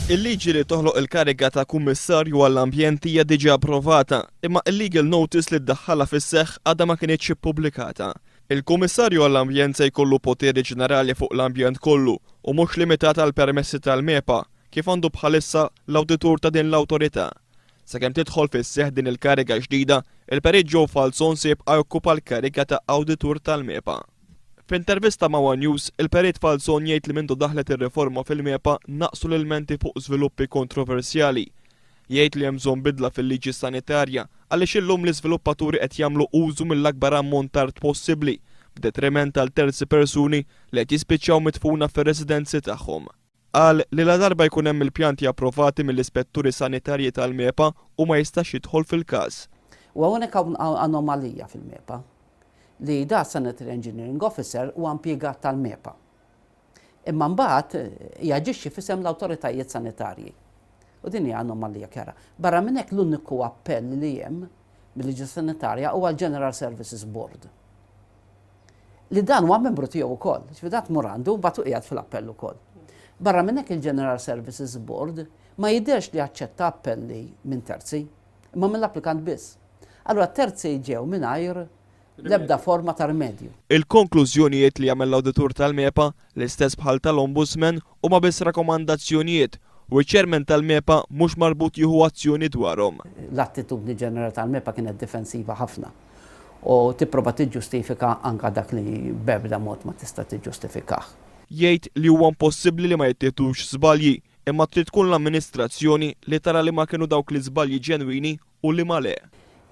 Il-liġi li toħloq il-kariga ta' Kummissarju għall-Ambjent hija diġà approvata, imma il-legal notice li ddaħħalha fis-seħħ għadha ma kinitx ippubblikata. Il-Kummissarju għall-Ambjent se jkollu poteri ġenerali fuq l-ambjent kollu u mhux limitat għal permessi tal-MEPA, kif għandu bħalissa l-awditur ta' din l-awtorità. Sakemm tidħol fis-seħħ din il-kariga ġdida, il-Perit Joe Falzon se jibqa' jokkupa l-kariga ta' awditur tal-MEPA. F'intervista ma' one News, il-Perit Falzon jgħid li mindu daħlet ir-riforma fil-MEPA naqsu l-ilmenti fuq żviluppi kontroversjali. Jgħid li hemm bżonn bidla fil-liġi sanitarja għaliex illum l-iżviluppaturi qed jagħmlu użu mill-akbar ammont t'art possibbli b'detriment għal terzi persuni li qed jispiċċaw midfuna fir-residenzi tagħhom. Qal li ladarba jkun hemm il-pjanti approvati mill-ispetturi sanitarji tal-MEPA hu ma jistax jidħol fil-każ. U hawnhekk hawn anomalija fil-MEPA li da Sanitary Engineering Officer huwa impjegat tal-MEPA. Imma mbagħad jaġixxi f'isem l-awtoritajiet sanitarji. U din hija anomalija kera. Barra minn hekk, l-uniku appell li hemm mill-liġi sanitarja huwa l-General Services Board. Li dan huwa membru tiegħu wkoll, ġifieri dat mur għandu mbagħad qiegħed fil-appell ukoll. Barra minn hekk, il-General Services Board ma jidherx li aċċetta appelli minn terzi, imma mill-applikant biss. Allura terzi ġew mingħajr l-ebda forma ta' rimedju. Il-konklużjonijiet li jagħmel l-awditur tal-MEPA, l-istess bħal tal-Ombudsman, huma biss rakkomandazzjonijiet u ċ-chairman tal-MEPA mhux marbut jieħu azzjoni dwarhom. L-attitudni ġenerali tal-MEPA kienet difensiva ħafna u tipprova tiġġustifika anka dak li b'ebda mod ma tista' tiġġustifikah. Jgħid li huwa impossibbli li ma jittieħdux żbalji, imma trid tkun l-amministrazzjoni li tara li ma kienu dawk l-iżbalji ġenwini u li ma le.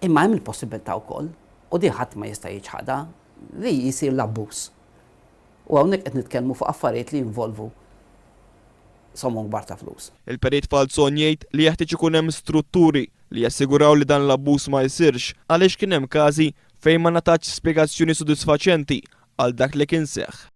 Imma hemm il-possibilità wkoll, u di ħadd ma jista' jiċħadha, li jsir l-abbuż. U hawnhekk qed nitkellmu fuq affarijiet li jinvolvu somom kbar ta' flus. Il-Perit Falzon jgħid li jeħtieġ ikun hemm strutturi li jassiguraw li dan l-abbuż ma jsirx għaliex kien hemm każi fejn ma ngħatatx spjegazzjoni sodisfaċenti għal dak li kien seħħ.